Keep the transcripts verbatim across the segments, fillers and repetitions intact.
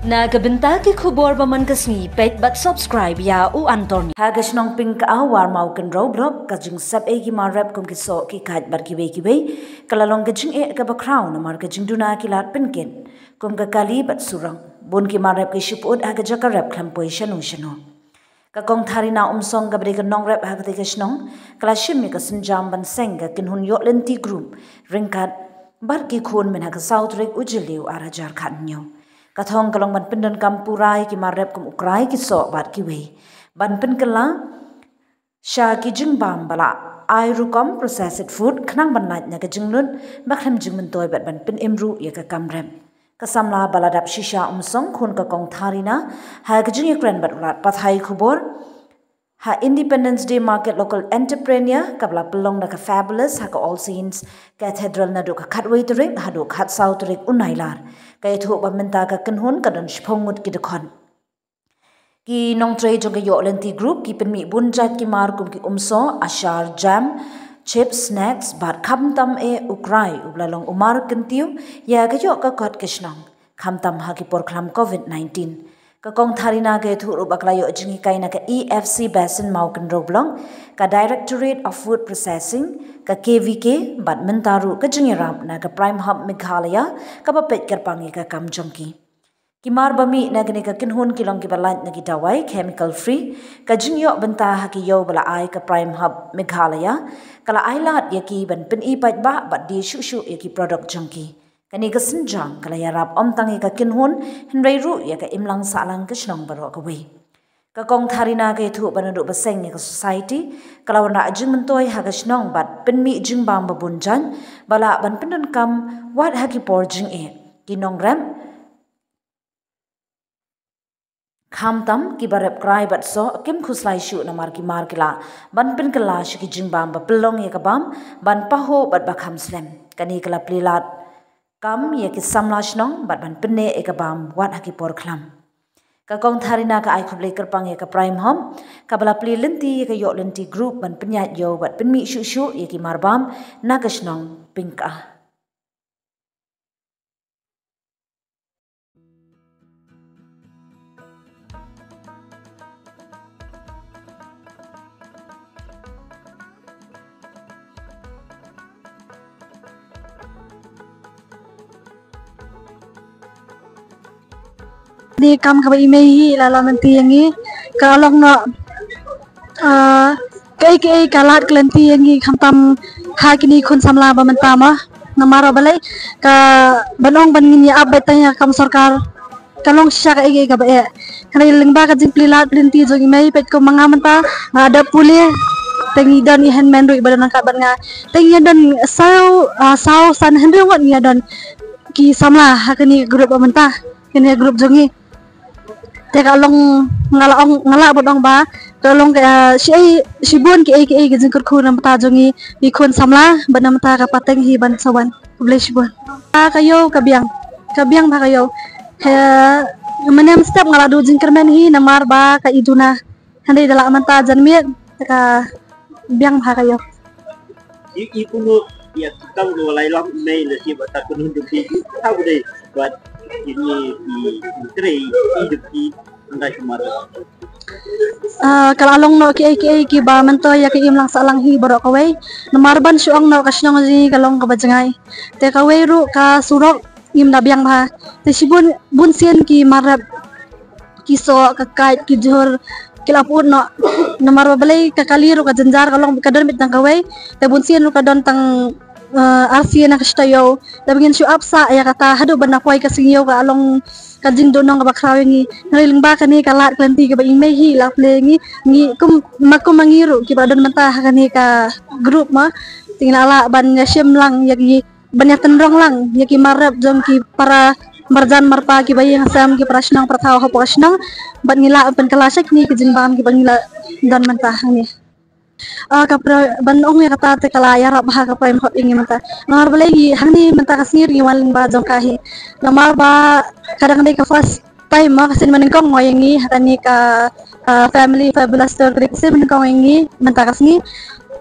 Na ka bynta ki khubor ba man ka sngi, peit bad subscribe ïa u Anthony. Ha ka shnong Pingka, Warmaw Kynrow Block, ka jingsep ei ki mar rep kum ki soh ki kait bad kiwei kiwei ka la long ka jingeh kaba khraw namar ka jingduna ki lad pynkit kum ka kali bad surok. Bun ki mar rep ki shu pyut ha ka jaka rep khlem poi shano shano. Ka Kong Tharina Umsong kaba dei ka nongrep ha katei ka shnong ka la shim ïa ka sienjam ban seng ka kynhun ïoh lynti group ryngkat bad ki khun mynha ka saw tarik u Jylliew ar hajar khathynñiew. Ka thong ka long ban pyndonkam pura ïa ki mar rep kum u krai, ki soh bad kiwei, ban pynkylla sha ki jingbam ba la ai rukom processed food khnang ban lait na ka jinglut ba khlem jingmyntoi bad ban pynim ruh ïa ka kam rep. Ka samla ba la dap shisha Umsong, khun ka Kong Tharina, ha ka jingïakren bad u lad pathai khubor ha Independence Day Market Local Entrepreneur kaba la pynlong da ka Fabulous ha ka All Saints Cathedral naduh ka khatwei tarik haduh khatsaw tarik u Nailar, ka ïathuh ba mynta ka kynhun ka don shiphew ngut ki dkhot. Ki nongtrei jong ka ïoh lynti group ki pynmih bun jait ki mar kum ki umsoh, ashar, jam, chips, snacks bad khamtam eh u krai uba la long u mar kyntiew ïa ka ïoh ka kot ka shnong, khamtam ha ki por khlam covid nineteen. Ka Kong Tharina ka ïathuh ruh ba ka la ïoh jinghikai na ka E F C Basin Mawkynrew Block, ka Directorate of Food Processing, ka K V K bad mynta ruh ka jingïarap na ka Prime Hub Meghalaya kaba peit kyrpang ïa ka kam jong ki. Ki mar ba mih na kane ka kynhun ki long kiba lait na ki dawai chemical free. Ka jingïoh bynta ha ki ïew ba la ai ka Prime Hub Meghalaya ka la ai lad ïa ki ban pyni paidbah bad die shuh shuh ïa ki product jong ki. Kane ka sienjam ka la ïarap ym tang ïa ka kynhun hynrei ruh ïa ka imlang sahlang ka shnong baroh kawei. Ka Kong Tharina ka ïathuh ba naduh ba seng ïa ka society ka la wanrah jingmyntoi ha ka shnong bad pynmih jingbam ba bun jait ba lah ban pyndonkam wat ha ki por jingeh. Ki nongrep khamtam kiba rep krai bad soh kim khuslai shuh namar ki mar ki lah ban pynkylla sha ki jingbam ba pynlong ïa ka bam ban pahuh bad ba kham slem. Kane ka la plie lad kam ïa ki samla shnong bad ban pynneh ïa ka bam wat ha ki por khlam. Ka Kong Tharina ka ai khublei kyrpang ïa ka Prime Hub kaba la plie lynti ïa ka ïoh lynti group ban pynïaid ïew bad pynmih shuh shuh ïa ki mar bam na ka shnong Pingka. Ni kam kaba i mei hi la la mynti ïa ngi ka long noh, ah, kaei kaei ka lad ka lynti ïa ngi khamtam ha kine khun samla ba mynta ma. Namar balei ka ban ong ban ngin ïa ap beit tang ïa ka kam sorkar ka long shisha kaei kaei kaba eh. Hynrei lyngba ka jingplie lad plie lynti jong i mei peit kum ma nga mynta nga dap pule. Te ngi don i hynmen ruh iba don ryngkat bad nga. Te ngi don saw, ah, saw san hynriew ngut ngi don ki samla ha kane ka group ba mynta, kane ka group jong ngi. Te ka long nga la ong, nga la bad ong ba ka long ka, ah, shi ei, shibun kiei kiei ki jingkyrkhu na bynta jong ngi ki khun samla bad na bynta ka pateng hi ban sa wan. Khublei shibun. Ka ïew ka biang, ka biang bha ka ïew. He, mynne mynstep nga la duh jingkyrmen hi namar ba ka i duna. Hynrei da la mynta janmiet ka biang bha ka ïew. I, i kumno ïa ki kam ki walai lam i mei lane ba ta kynhun jong ki, ha ba dei bad kine ki trei i jong ki, ynda ki mar. Ah, ka la long noh kiei kiei kiba myntoi ïa ka imlang sahlang hi baroh kawei. Namar ban shu ong noh ka shnong jong ngi ka long kaba jngai. Te kawei ruh ka surok ngim da biang bha. Te shibun bun sien ki mar rep, ki soh, ka kait, ki jhur ki la pyut noh. Namar ba balei ka kali ruh ka jynjar ka long ka don beit tang kawei. Te bun sien ruh ka don tang, eh, ar sien ha ka shnong ïew. Te ba ngin shu ap sah ïa kata haduh ban da poi ka sngi ïew ka long ka jingduhnong kaba khraw ïa ngi. Hynrei lyngba kane ka lad ka lynti kaba i mei hi la plie ïa ngi, ngi kum ma kum ma ngi ruh kiba don mynta ha kane ka group ma. Te ngi la lah ban ïa shim lang ïa ki ban ïa tynrong lang ïa ki mar rep jong ki para marjan marpa kiba ïeng ha sem, ki para shnong para thaw hapoh ka shnong. Bad ngi lah pynkylla sha kine ki jingbam kiba ngi la don mynta hangne. Ah, ka pra-, ban ong ïa kata te ka la ïarap bha ka Prime Hub ïa ngi mynta. Namar balei ngi hangne mynta ka sngi ruh ngi wan lyngba jong ka hi. Namar ba ka dang dei ka first time ma ka sien ba nyngkong ïa ngi ha kane ka, ah, Family Fabulous Tour, ka dei ka sien ba nyngkong ïa ngi mynta ka sngi.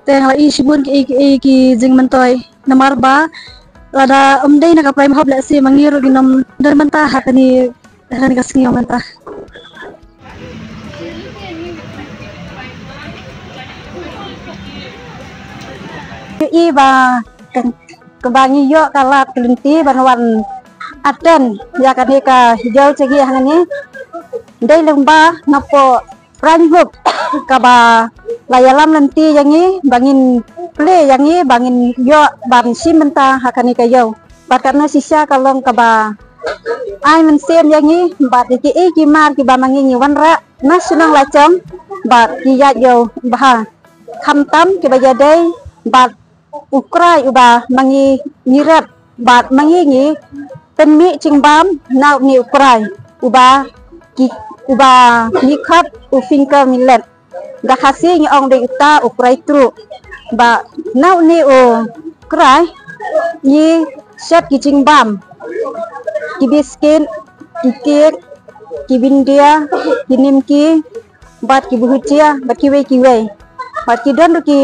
Te nga la i shibun kiei kiei ki jingmyntoi. Namar ba lada ym dei na ka Prime Hub lehse ma ngi ruh ngin ym don mynta ha kane Dalam ka sngi mynta. Ïohi ba kan, kaba ngi ïoh ka lad ka lynti ban wan attend ïa kane ka ïew jong ngi hangne. Dei lyngba napoh Prime Hope kaba la ïalam lynti ïa ngi ba ngin plie ïa ngi ba ngin ïoh ban shim bynta ha kane ka ïew. Bad kane shisha ka long kaba ai mynsiem ïa ngi bad ïa kiei ki mar kiba ma ngi ngi wanrah na shnong la jong bad ki ïaid ïew bha. Khamtam kiba ïadei bad u Krai uba ma ngi ngi rep bad ma ngi ngi pynmih jingbam na une u Krai uba ki, uba ngi khot u Finger Millet. Da Khasi ngi ong dei uta u Krai truh. Ba na une u Krai ngi shet ki jingbam, ki biskit, ki kek, ki bindia, ki nimki, bad ki buhujia bad kiwei kiwei. Bad ki don ruh ki,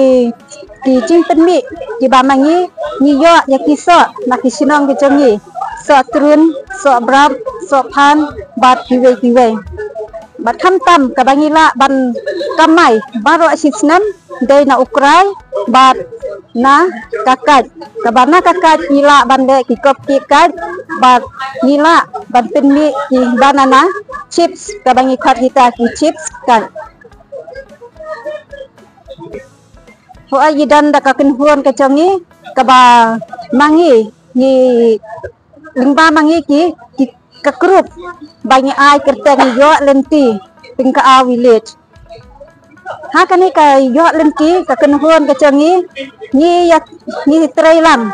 ki jingpynmih kiba ma ngi ngi ïoh ïa ki soh na ki shnong ki jong ngi, soh trun, soh brap, soh phan bad kiwei kiwei. Bad khamtam kaba ngi lah ban kamai baroh shi snem dei na u Krai bad na ka kait. Kaba na ka kait ngi lah ban leh ki kop ki kait bad ngi lah ban pynmih ki banana chips kaba ngi khot kita ki chips kait. Hooid, ngi don da ka kynhun ka jong ngi kaba ma ngi ngi lyngba ma ngi ki, ki ka group ba ngi ai kyrteng Ïoh Lynti Tyngka Village. Ha kane ka Ïoh Lynti ka kynhun ka jong ngi ngi ïa, ngi trei lang,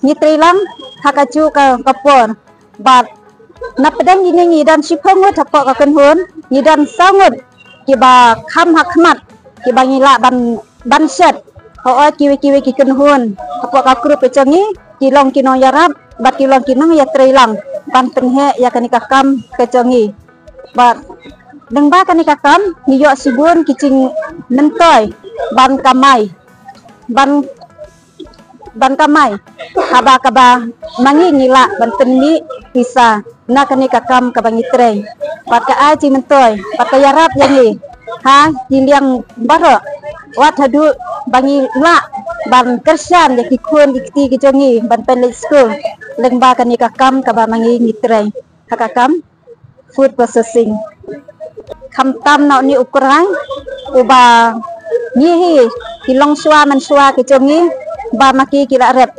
ngi trei lang ha kajuh ka, ka por. Bad na pdeng kine ngi don shiphew ngut hapoh ka kynhun, ngi don saw ngut kiba kham ha khmat kiba ngi lah ban, ban shet. Hooid, kiwei kiwei ki kynhun hapoh ka group ka jong ngi ki long ki nongïarap bad ki long ki nongïatreilang ban pynheh ïa kane ka kam ka jong ngi. Bad lyngba kane ka kam ngi ïoh shibun ki jingmyntoi ban kamai, ban ban kamai haba kaba ma ngi ngi lah ban pynmih pisa na kane ka kam kaba ngi trei. Bad ka ai jingmyntoi bad ka ïarap ïa ngi ha ki liang baroh, wat haduh ba ngi lah ban kyrshan ïa ki khun ki kti ki jong ngi ban pynleit skul lyngba kane ka kam kaba ma ngi ngi trei ha ka kam food processing. Khamtam na une u Krai uba ngi hi ki longshuwa manshuwa ki jong ngi ba ma ki ki la rep,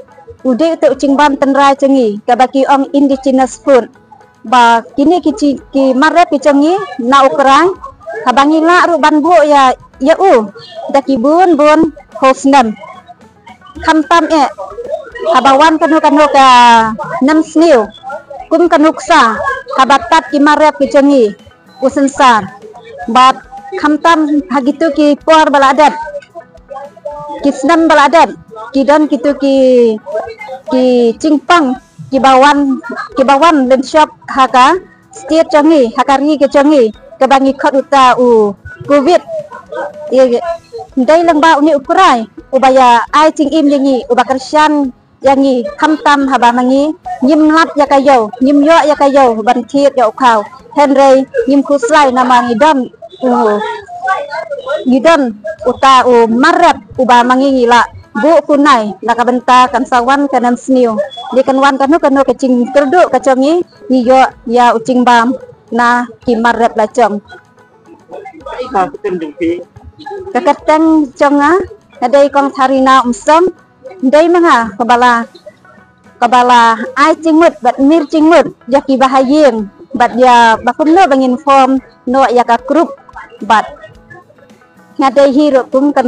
u dei uta u jingbam tynrai jong ngi kaba ki ong indigenous food. Ba kine ki ji, ki mar rep ki jong ngi na u Krai haba ngi lah ruh ban buh ïa, ïa u da ki bun bun hooid snem. Khamtam eh haba wan kano kano ka nemsniew kum ka nuksa haba tad ki mar rep ki jong ngi u synsar. Bad khamtam ha kitu ki por ba la dep, ki snem ba la dep, ki don kitu ki, ki jingpang kiba wan, kiba wan lynshop ha ka state jong ngi, ha ka ri ka jong ngi kaba ngi khot uta u Covid. Ïa, dei lyngba une u Krai uba ïa ai jingim ïa ngi, uba kyrshan ïa ngi khamtam haba ma ngi ngim lap ïa ka ïew, ngim ïoh ïa ka ïew ban thied ïa u khaw. Hynrei ngim khuslai namar ngi don u, ngi don uta u mar rep uba ma ngi ngi lah buh kunai na ka bynta kan sa wan ka nemsniew. Dei kan wan kano kano ka jingkyrduh ka jong ngi, ngi ïoh ïa u jingbam na ki mar rep la jong. Ka kyrteng jong nga nga dei Kong Tharina Umsong. Dei ma nga kaba la, kaba la ai jingmut bad mir jingmut ïa kiba ha ïing bad ïa ba kumno ba ngin form noh ïa ka group bad nga dei hi ruh kum ka